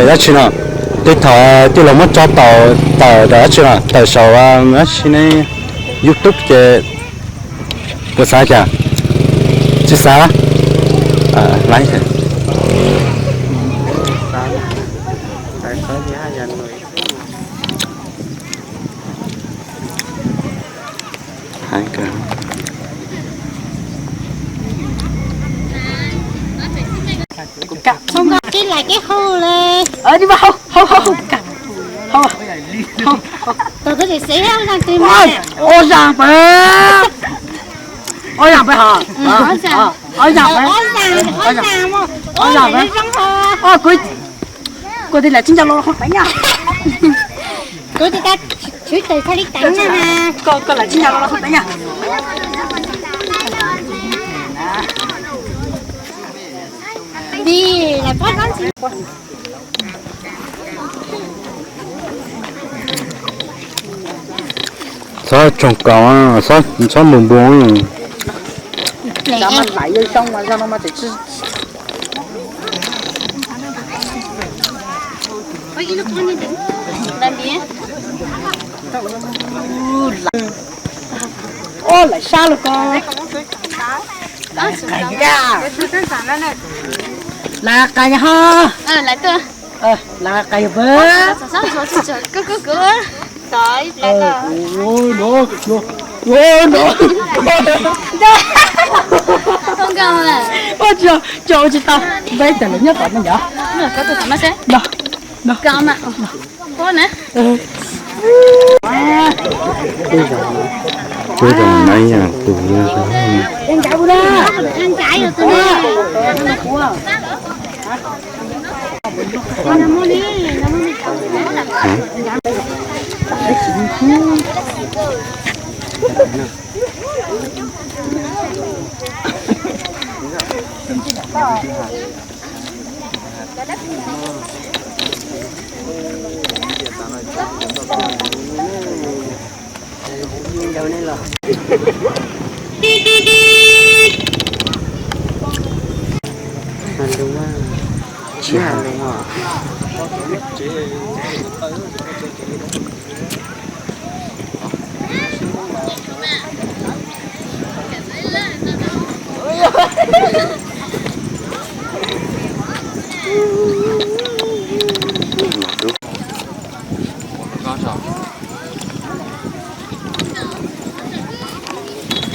Dab tsi no? Tej thaum tij laug muab tso tawm, tawm dab tsi no? Tawm saum dab tsi ne? YouTube ces puas xav cas? Tsis xav. Laiv. Keb lais keb hau le. Tus twb tsis xeeb ua zaj twg mas. Ob zaj peb, ob zaj peb hos. Ob zaj, ob zaj peb, ob zaj peb. Kuv, kuv tus lam tsib ncaug los ho peb nyaj. Kuv tus tab tshwv tes txhaj li teev na. Kuv tus lam tsib ncaug los ho peb nyaj. Dig, lam pob txhob ntxim. Txhob tsoog kaus, txhob mus npoo. Ob lam sab los ko. Lam qais ho. Lam qais yog peb. Ua tsis tau, npeb tawm lawm nyob tom no yog. Kuv zoo na ib yam tus.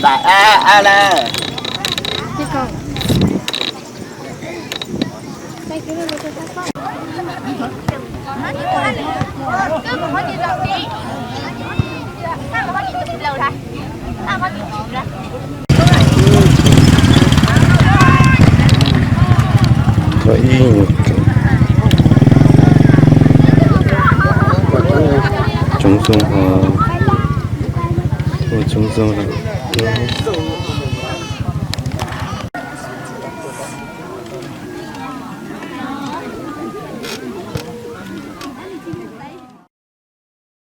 Lam a a la. Tso ib nyuag tsoov zoo, ua tsoov zoo lawm.